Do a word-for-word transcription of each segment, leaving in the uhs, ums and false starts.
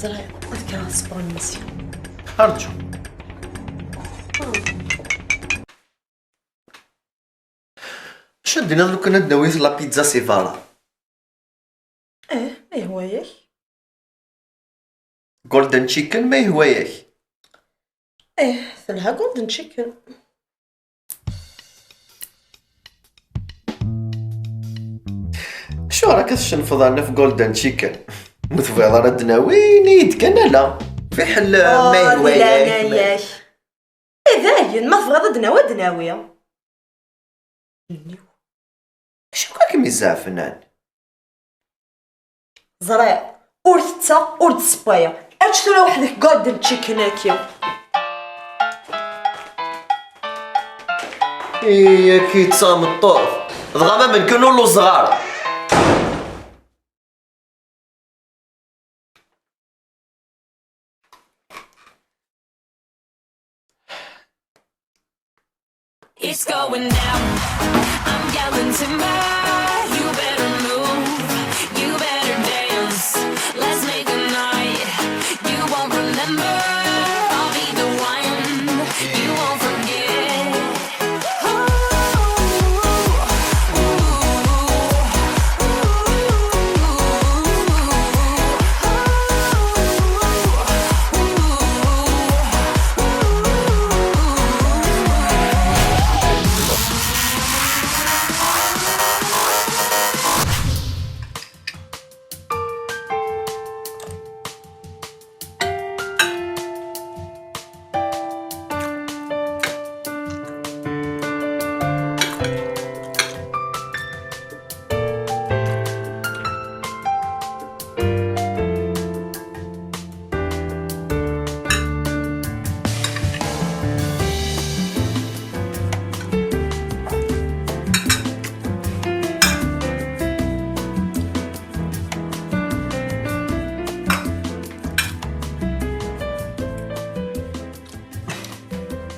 Ad kkreɣ ad sewweɣ imensi. Rǧu. Acu ad d-tiniḍ lukan ad d-nawi la pizza si berra? Eh, ma yehwa-yak. Golden chicken, ma yehwa-yak. Eh, telha golden chicken. Acuɣer akka tcenfeḍ ar naf golden chicken? Ma tebɣiḍ ara d-nawi, ini-yi-d kan ala. Fiḥel, eh, ma yehwa-yak. Di leɛnaya-k. Eh, dayen, ma tebɣiḍ ad d-nawi, ad d-nawi. Acu akka kem-izeɛfenan? Ẓriɣ, ur tetteɣ, ur d-ssewwayeɣ. Ečč tura weḥd-k golden chicken-agi. Iyaki d tameṭṭut, dɣa ma menken ur lluẓeɣ ara. It's going down. I'm yelling timber. You better move. You better dance. Let's make a night. You won't remember. I'll be the one. You won't forget.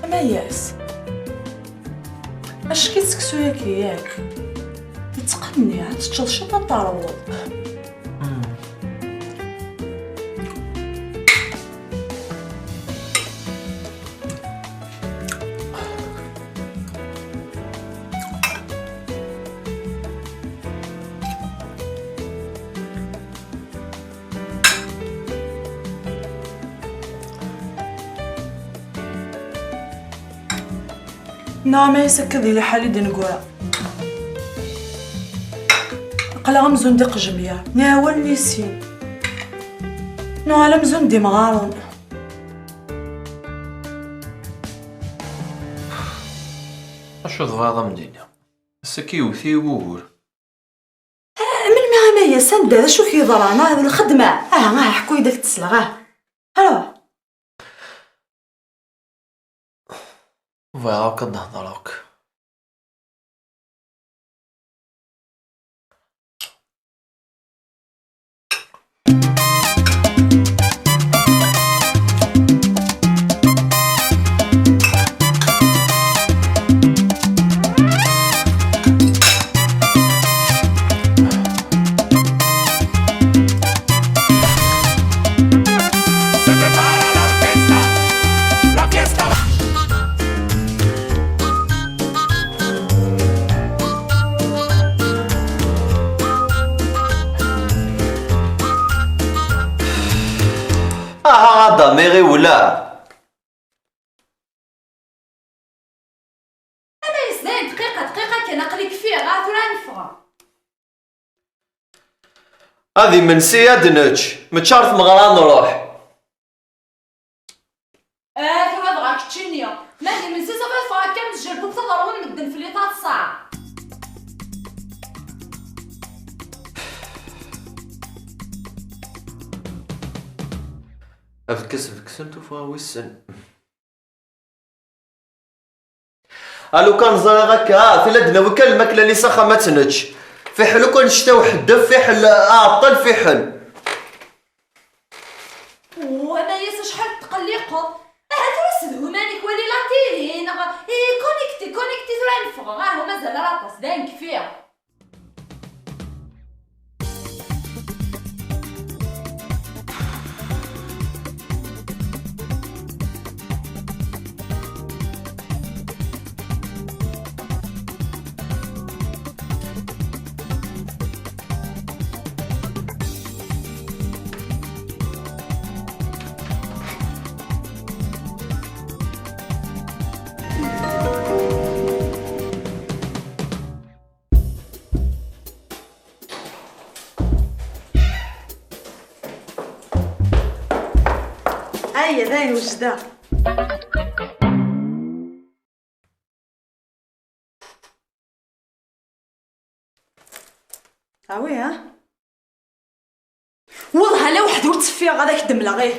Amayas. Acki seksu-yagi, yak? Yettqenniɛ, ad teččeḍ ciṭ ad terwuḍ. Nnaɣ ma yas akka di liḥal i d-neggura. Aql-aɣ amzun d iqejmir, nɛawal nisin. Nuɣal amzun d imɣaren. Acu tebɣiḍ a m-d-iniɣ? Ass-agi yewwet-iyi wugur. Ah, melmi a Mayas, anda, d acu k-yeḍran? Ah, d lxedma. Ah, ah, ḥku-yi-d ad k-d-sleɣ, ah. Aruḥ. Bɣiɣ akk ad d-hedreɣ akk. Aha, Adam, iɣiwel-a. Amayas, dayen dqiqa, dqiqa kan, aql-i kfiɣ, ah, tura ad neffeɣ. Ad imensi, ad nečč, mačči ar tmeɣra ad nruḥ. Ah, tura dɣa keččini. Ma d imensi, safi ad ffɣeɣ akka s tjerbubt ad ṛwun medden fell-i taḍsa. Abekkas beksen tuffɣa wissen. A lukan ẓriɣ akka, ah, tili ad d-nawi kan lmakla-nni s axxam ad tt-nečč. Fiḥel akk annect-a uḥeddef, fiḥel aɛeṭṭel, fiḥel. Amayas, acḥal tettqelliqeḍ! Ahat ur ssedhum ara ikwali la télé, neɣ i connecté, connecté tura neffeɣ, ah, ur mazal ara aṭas, dayen kfiɣ. Aya dayen wejdeɣ. Ah oui, ha? Wellah ala weḥd ur tteffiɣ ad ak-d-mleɣ, ih.